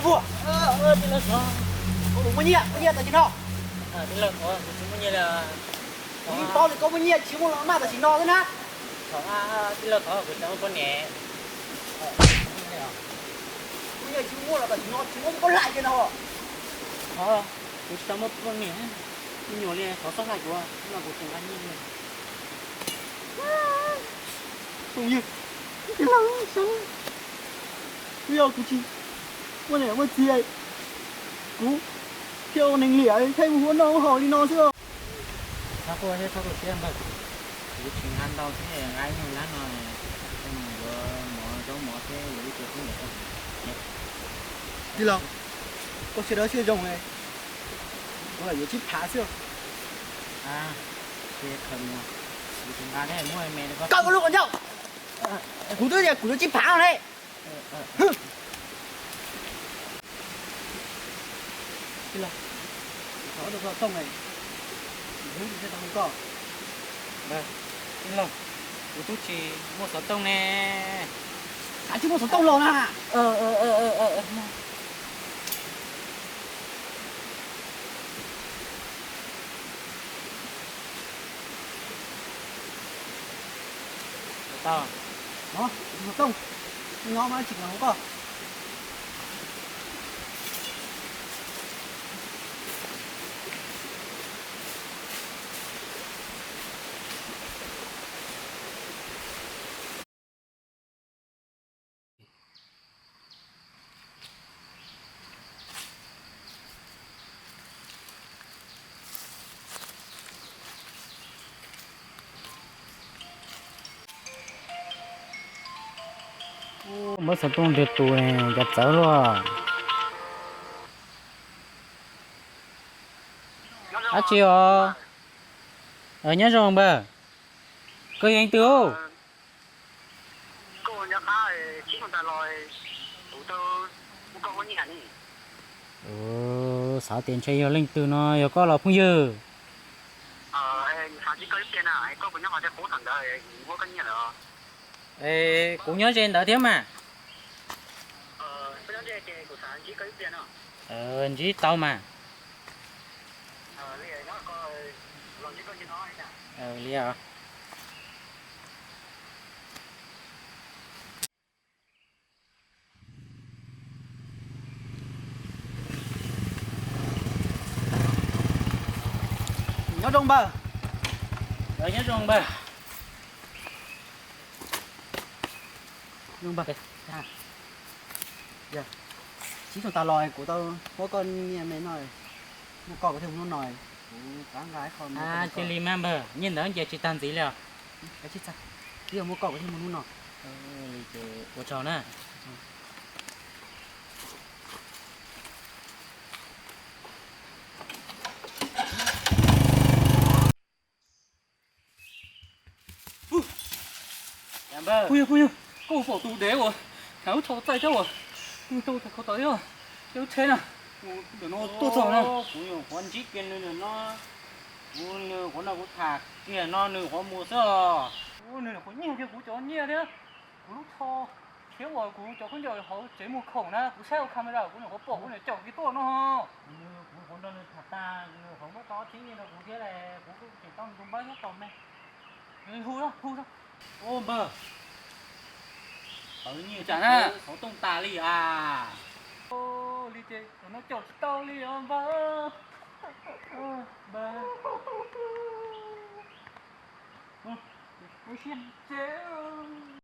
Muaj nyiaj, muaj nyiaj tam sim no. Tij laug, kuv tsis muaj nyiaj li. Kuv yeej paub tias koj muaj nyiaj tsis muaj los maj tam sim no xwb na. Thaum tij laug, thov kuv tsis tau muaj poj niam. Muaj nyiaj tsis muaj los tam sim no tsis muaj koj hlais kiag no. Thov kuv tsis tau muaj poj niam, me nyuam li thov txhob hlais kuv, no kuv tseem nqa nyiaj li. Phooj ywg, tij laug, xyov, twb yog kuv tsis muaj niam muaj txiv, kuv thiaj ua neeg liam thiaj mus ua noj ua haus li no xwb. Txhob quaj thiab txhob tu siab npawg, kuv tsis nqa ntau thiab, nqa ib nyuag lab no, mus yuav mov zaub mov thiab yuav ib co khaub ncaws. Tij laug, koj siab dawb siab zoo, kuv lam yuav tsib phav xwb. Koj ua lub qhov ncauj, kuv twb tias kuv yuav tsib phav no ne. Tij laug, kuv thov koj xov tooj, kuv thiaj tau hu koj. Tij laug, kuv twb tsis muaj xov tooj ne. Hais tsis muaj xov tooj los na. Tau, no, xov tooj, no mas tsis kam hu koj. Muab xov tooj ntws tus, cas txawv luaj. Dab tsi os? Nyob zoo npawg. Koj yog leej twg? Xav tias ntshe yog leej twg no, yog koj los phooj ywg? Kuv nyob ze ntawd thiab mas. Ntsib tau mas. Li os. Nyob zoo npawg. Nyob zoo npawg. Npawg, tsib xyoos tas los kuv tau muab koj nyiaj me no, muaj koj kuv thiaj mus hnub no, kuv rov nqa ib qho. Cia li mas npawg, nyiaj ntawd nce tsis tag ntxiv li os. Twb yog muaj koj kuv thiaj mus hnub no. Ua tsaug na. Phooj ywg, phooj ywg, koj pom tus dev uas hnav lub tsho txaij thiab uas tau tham khau tawv thiab, lub tsheb na, ntawm no tuaj txog na. Kuv nyuam qhuav ntsib kiag nws no, kuv nws qhuav no kuv tham kiag no nws qhuav mus xwb os. Nws nyuam qhuav nyiag kiag kuv cov nyiaj thiab, kuv lub tsho thiab uas kuv cov khaub ncaws hauv tsev muag khoom na, kuv saib ua camera kuv nyuam qhuav pom kuv nyuam caum kiag tuaj no. Kuv qhuav nrog nws tham tag, nws qhuav muab tau ob txhiab nyiaj rau kuv thiab, kuv kuj tseem tau ntu npawb thiab tos me. Hu, hu. Ua npawg, tawv nyiaj cas na, xov tooj tas li as. Li ces no caum tsis tau li os npawg. Npawg, ua siab ntsev.